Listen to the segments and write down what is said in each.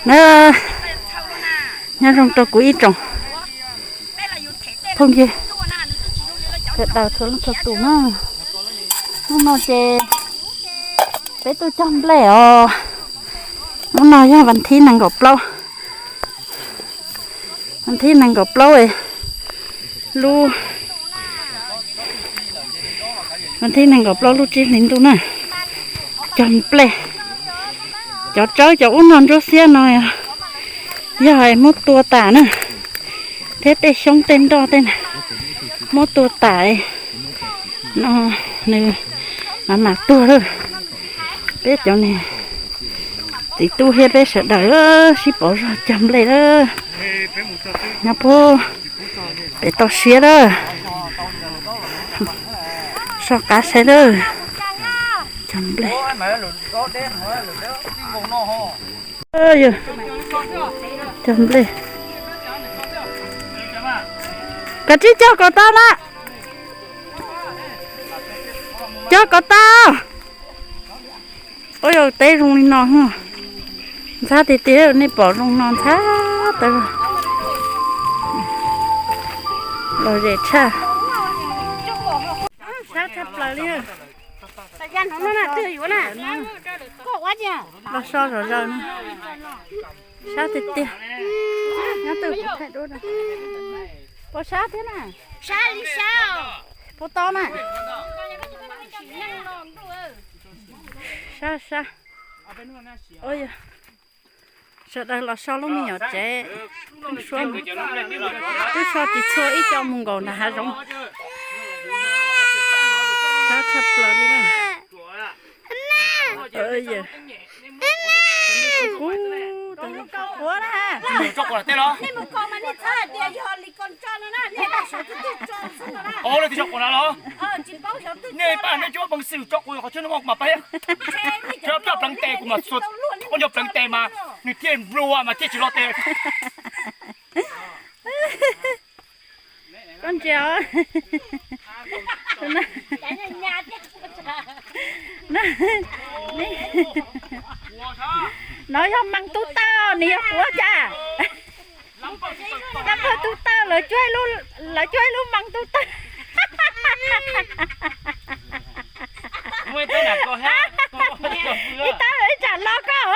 Na, nyob zoo rau kuv ib tsoom phooj ywg sawv daws txhua leej txhua tus na. Hnub no ces peb tuaj cog nplej os. Hnub no yog vas thib nees nkaum plaub, vas thib nees nkaum plaub, lub, vas thib nees nkaum plaub lub tsib hlis ntuj na. Cog nplej, cov tsawb cov ub no ntsuab xiab no yog muab tua tas na, thiab tej xyoob tej nroj tej na muab tua tas no, nws mam mam tuag lawm. Peb cov niag txiv tub thiab peb sawv daws sib pauv zog cog nplej lawm. Nyob puag pem toj siab lawm, soj qab saib lawm. Cog nplej, cog nplej. Koj tsis cog kom tau na, cog kom tau. Ua yog teb zoo li no, ntxhab tiag tiag, nej pom zoo no ntxhab tau, lom zem tshaj. Sab tshaj plaws li. Los so zom zaws no, sab tiag tiag. Nyob twg kuv thaij duab rau. Puas sab thiab na? Puas tau na? Sab sab. Sawv daws los so lub me nyuam tsev, suab, twb so tsis txhua ib co mus nkaum nram hav zoov. Sab tshaj plaws li na. Nej pab nej tso peev xwm tso kuv qhov chaw no mas pab, coj pleev tes kuv mas, ua cov pleev tes mas nws thiaj nplua mas thiaj tsis lo tes. Koj ntsia, no yog mas tub taw, nws yog quav cas? Cov pawg tub taw, lawv cuab ib lub mas tub taw. Ib tab ib tsam lo koj.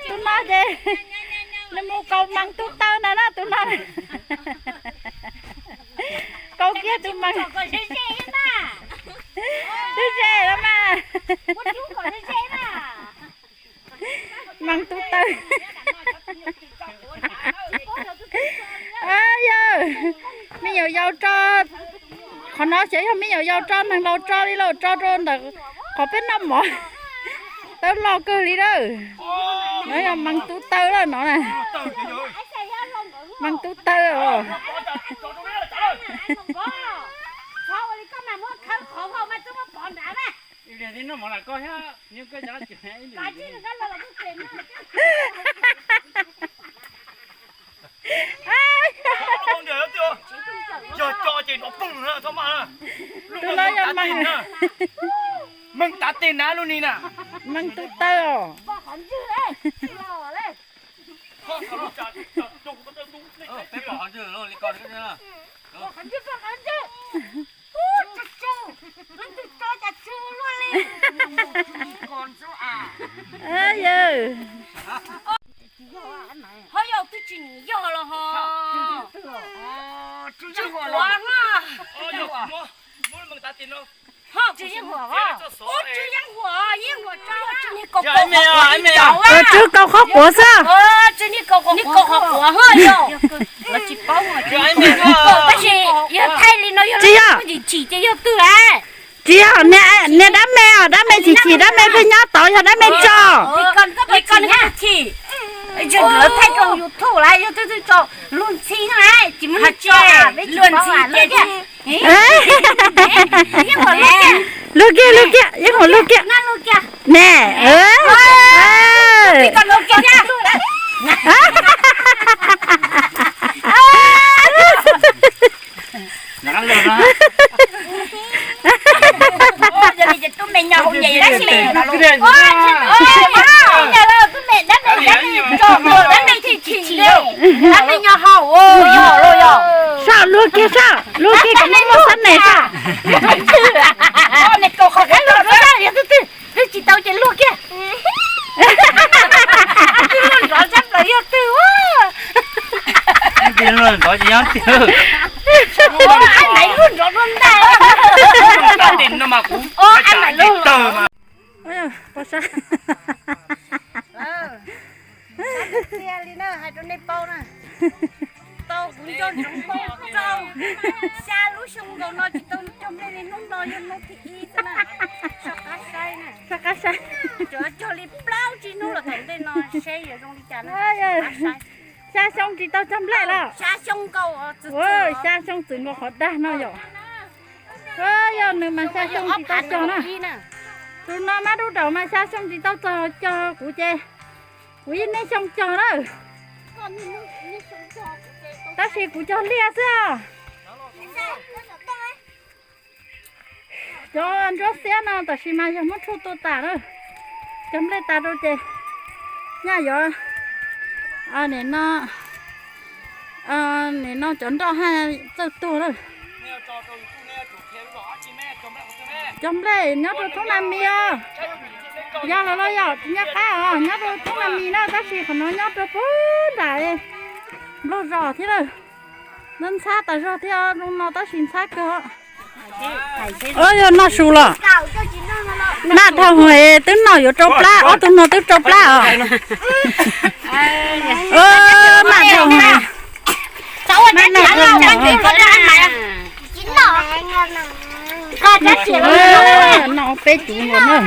Tus no ces nws mus kaus mas tub taw na, tus no kaus kiag tus mas. Twb ze los mas. Mas tub taw. Yog me nyuam yaus tso, qhov no xyov yog me nyuam yaus tso neeg laus tso li los tso rau ntawm qhov peb noj mov, tawb loj kawg li lawm. No yog mas tub taw lawm no na. Mas tub taw os. Tus no yog meeg tav tes na lub ni na. Meeg tub taw os. Ho yog twb tsis yog los ho. Tsis quav na. Ho tsis yeej huam, yeej huam tso. Tswv kaus qhov quav xwb. Tab sis yog thaij li no yog tsis chim ces yog twg lawm? Tsis yog, niag dab me os, dab me chim chim, dab me pheej nyob tod, yog dab me tso. Lawv thaij rau YouTube lawm, yog twg twg tso, luag ntxhi na, tsis muaj neeg tso, luag ntxhi ces luag kiag, luag kiag, yeej huam luag kiag. Ne, Ces tus me nyuam hauv nyem dab tsi no los? Tus me dab me dab me tso mus dab me chim chim li. Dab me nyuam hauv los yog. Saj luag kiag saj, luag kiag kom muaj muaj xab nes saj. Twb tsis tau ces luag kiag. Twb luag nrov sab plaws yog twg. Luag nrov ces nyob twg. Ab naiv luag nrov dua ntais. Ab naiv luag. Pov sab. Txia li na, hais rau nej paub na. Tau kuv nco ntsoov paub rau xya lub xyoo nkaus no tsis tau cog nplej li, hnub no yog hnub thib ib xwb na. Soj qab saib na. Soj qab saib. Cog li plaub tsib hnub los thaum ntej no seb yuav zoo li cas na. Xya xyoo tsis tau cog nplej los? Xya xyoo nkaus, xya xyoo txwm nkaus qhov dag no yom. Yog nws mas xya xyoo tsis tau cog na. Tus no mab dub daum mas xya xyoo tsis tau txog cog kuv ces kuv yeej niaj xyoo cog na. Tab sis kuv cog liaj xwb os. Cov ntsuab xiab no tam sim mas yog muab tshuaj tua tas lawm. Cog nplej tas rau ces nyaj yuav, nim no, nim no cov nroj haj txawj tuag lawm. Cog nplej nyob rau thoob na mis os. Yog los los yog tsis nyob qab os, nyob rau thoob na mis na, tab sis qhov no nyob rau puag nram nplog zos thiab lawm. Ntxhab tas zog thiab zoo no tab sis ntxhab kawg. Yog noj su los? Maj dhau hwv twb noj yuav rau plab, ob tug no twb rau plab os. Maj dhau hwv. Maj noj dhau hwv. Noj peb cuv nkaus na.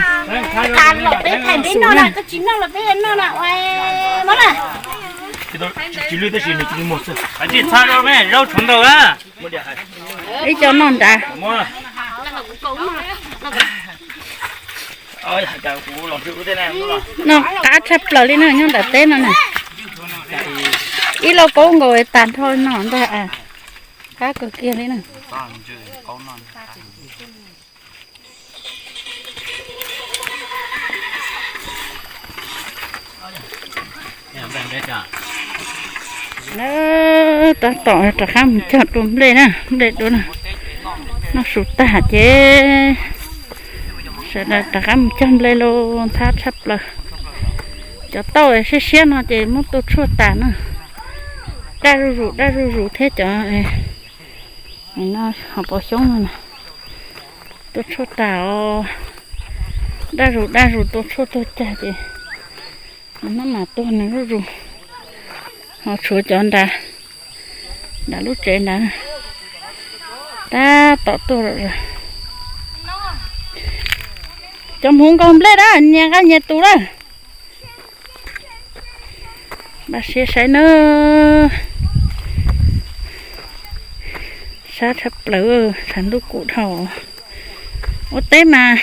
Tsis lwj tab sis nws cia li muag xwb. Txhab zaub me, zaub tshuav ntau a. Ib co noj nrad. Noj qab tshaj plaws li no nyob nram teb no na. Ib lauj kaub nkaus tag nrho no ntag. Qab kawg kiag li na. Tab tom rov qab mus cog dua nplej na, nplej dua na. Noj su tag ces sawv daws rov qab mus cog nplej lauj, ntxhab tshaj plaws. Cov tauj siab siab no ces muab tua tshuaj tas na. Daj zuj zus daj zuj zus thiab cov no hauv paus xyoob no na. Tua tshuaj tas os. Daj zus daj zus tua tshuaj tuag cag ces hnub mas tuag nws zuj zus. Ho tshuav cov nrad, nrad lub tsev nrad, tab tom tuag lawm. Cov hmuv nkaug nplej na, nyias nqa nyias tus lawm. Npaj siab saib nawb. Sab tshaj plaws, tshav ntuj kub dhau. Ua teb mas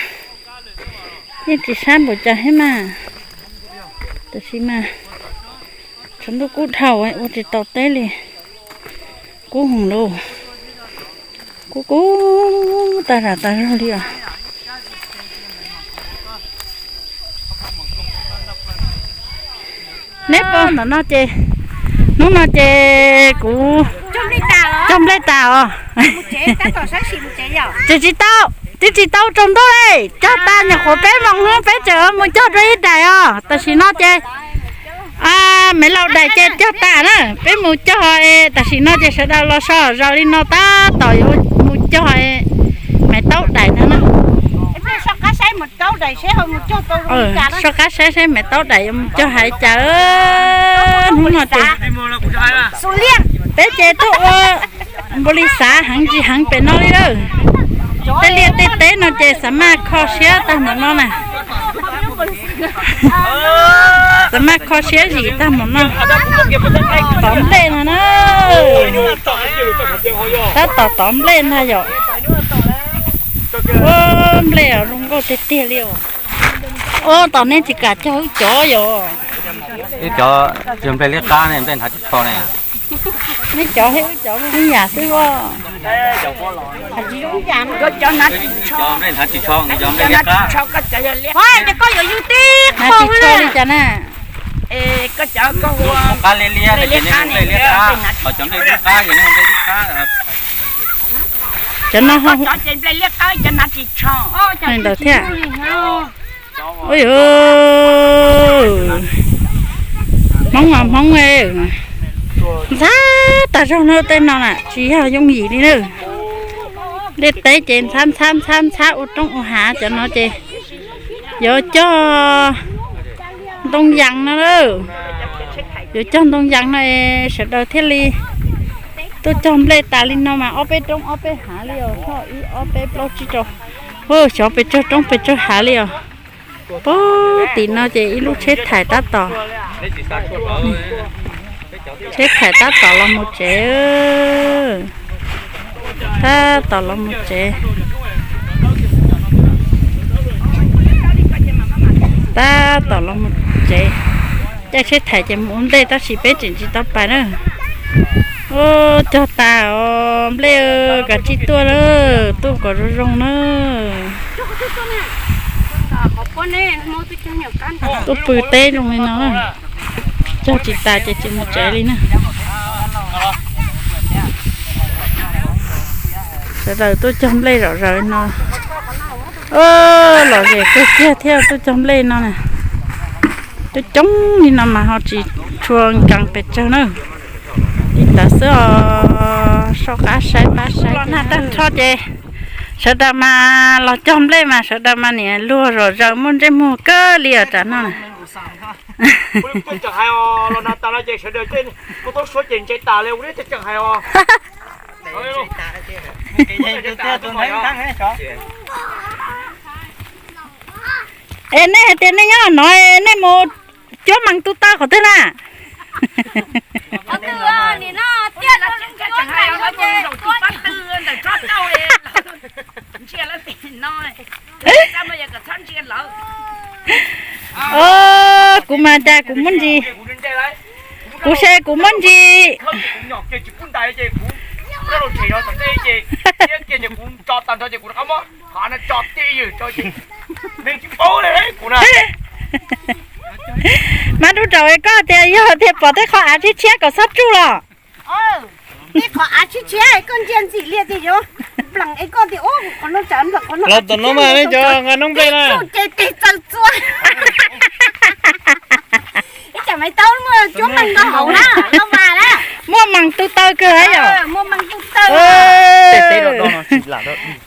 yeej tsis sab npaum cas thiab mas, tab sis mas tshav ntuj kub dhau ua tsis tau teb li. Kub heev lauj, kub kub tag zam tag zog li os. Neb puas ntawm no ces, hnub no ces kuv cog nplej tas os. Tsis tsis tau, twb tsis tau tsaus ntuj li, cog tas nyuam qhuav peb moos hnub peb tseem mus cog dua ib daim os. Tam sim no ces me laus daim ces cog tas na, peb mus cog, tam sim no ces sawv daws los so zos li no tab tom yuav mus cog me taub daim ntag na. Soj qab saib seb me taub daim yuav mus cog hais cas. Hnub no ces peb ces tuaj ua npaum li xav heev tsis heev pem no li lawm. Tej liaj tej teb no ces xav maj kho siab tag mus no na. Xav maj kho siab zim tag mus no. Tov nplej no na. Tab tom tov nplej ntag yom. Ua nplej zoo nkauj tiag tiag li os. Ua tom nej tsis kam cog wb cov yom. Wb cov cog nplej liab qab ne, nplej nrhav tib qho ne. Nej cov thiab wb cov ib yam xwb os. Koj cov hnav ris tsho, koj cov hnav ris tsho, koj cov yog liab qab. Hnav ris tsho li cas na? Koj cov, koj hu nplej qab liab liab, liab qab, ho cov nplej dub qab, cov nplej dub qab. Cov no ho cov ces nplej liab qab, cov hnav ris tsho. Ntawd thiab. Ui, Hmoob mas Hmoob, ntxhab tag zog no, tej no na tsis yog yooj yim li na. Liaj teb ces ntxhab ntxhab ntxhab ntxhab ua roob ua hav, cov no ces yuav cog ntoo yas no. Yuav cog ntoo yas no es sawv daws thiaj li tuaj cog nplej tas li no mas ob peb roob ob peb hav li os, ib ob peb plaub tsib rau, xyov pes tsawg roob pes tsawg hav li os. Pog tim no ces ib lub tsheb thais tab tom, tsheb thais tab tom los mus tsev, tab tom los mus tsev, tab tom los mus tsev. Caij tsheb thais ces mus ua ntej tab sis peb tseem tsis tau pais na. Ua cog tas os nplej, kav tsij tuaj na, tuaj kom zoo zoo na. Tuaj pw teb zoo li no, cog tsis tas ces tsis mus tsev li na. Sawv daws tuaj cog nplej zom zaws no. Lom zem kawg kiag thiab tuaj cog nplej no na. Coob coob li no mas ho tsis tshua nkees pes tsawg na. Li ntawd xwb os, soj qab saib pab saib. Los nag tag nrho ces sawv daws mas los cog nplej mas sawv daws mas niam luag zom zaws muaj ntsej muag kawg li os tam no na. Es nej hais tias nej nyob no, nej mus cuab Mees tus taw qhov twg na? Kuv mas cas kuv muab ntsis, kuv se kuv muab ntsis. Mas rau raum koj tias yog tias pom tej qhov av tshiab tshiab kom txhob tsuj los. Tej qhov av tshiab tshiab koj ntsia ntxim li tias yuav nplees es koj tias qhov no tsam nplees qhov no. Los tom no mas nej cov nqa noob nplej na. Tsuj ces tes txaws txua. Ib tsam Maiv Taub muaj cuab Mees nkaus hauv na, los mas na. Muaj Mees tus taw kawg yom.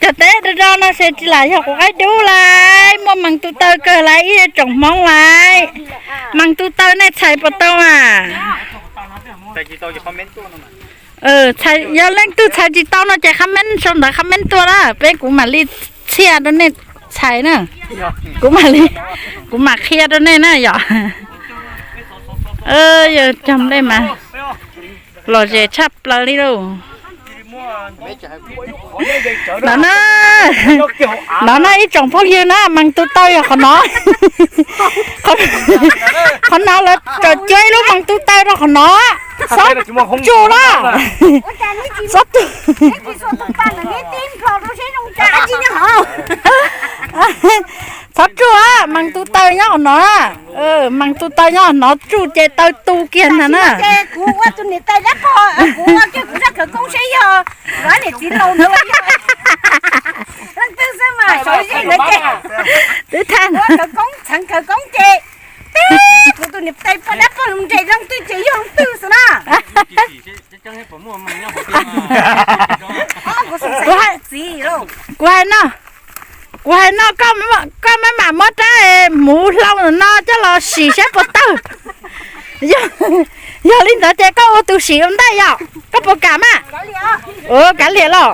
Cog teb do do no ces tsis lam yog kuv qaib dub lawm, muaj Mees tus taw kawg lawm ib tsoom Hmoob lawm. Mees tus taw nej txhais puas tau mas? Yog leej twg txhais tsis tau no ces comment sau ntawv comment tuaj na, peb kuv mam li txhia rau nej txhais na. Kuv mam li, kuv mam qhia rau nej na yom. Yog cog nplej mas lom zem tshaj plaws li lauj. No na, no na ib tsoom phooj ywg na, Mees tus taw yog qhov no. Qhov no lawv tseem cuab ib lub Mees tus taw rau qhov no. Txhob tsuj los, txhob tsuj. Txhob tsuj, Mees tus taw nyob qhov no. Mees tus taw nyob qhov no, tsuj ces taw tu kiag ntag na. Kuv ua tus niam tais dab qho, kuv ua kiag kuv zaj khawv koob seb yog niam txiv laus ntawd, leej twg xwb mas sov zej ntawd ces, twb thaij ua khawv koob txheev khawv koob ces, tib kuv tus niam tais poj dab poj lus nres leej twg ces yog leej twg xwb na. Kuv hais no, kuv hais no, koj maj mam muab rab muv hlau no coj los sim saib puas tawg. Yog li ntawd ces koj ua tus sim ua ntej yom, koj puas kam mas? Kav liam los.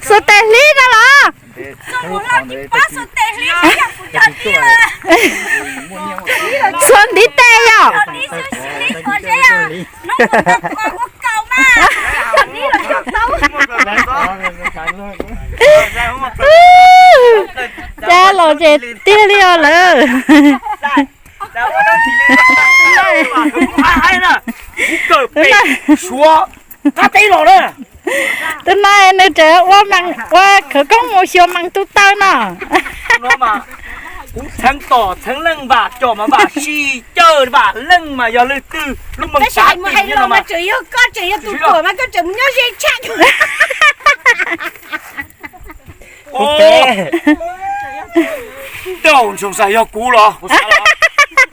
Xuas tes hlib no los? Xuas ntiv tes yom? Cas lom zem tiag li os lawm. Suav, qab teb los na. Tus no nws tseem ua, ua khawv koob mus xyuas mas tus taw no. Kuv txheev tom txheev leej vam cov mas vam si cawj vam leej mas yog leej twg lub meej xav tis no mas tseem yog koj tseem yog tus tuam mas koj tseem mus nyob ze tshaj. Tej zaum ntshai yog kuv los kuv xav los,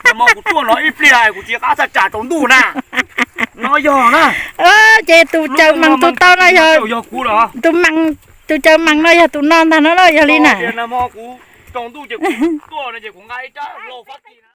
nag hmo kuv tuaj no ib pliag kuv tsis qab thaj tsam tsaus ntuj na. No yog na. Ces tus caws mas tus tau no yog, tus caws mas no yog tus no ntag no yog li na. Nag hmo kuv tsaus ntuj ces kuv tuaj no ces kuv nqa ib rab hlau fab kis na.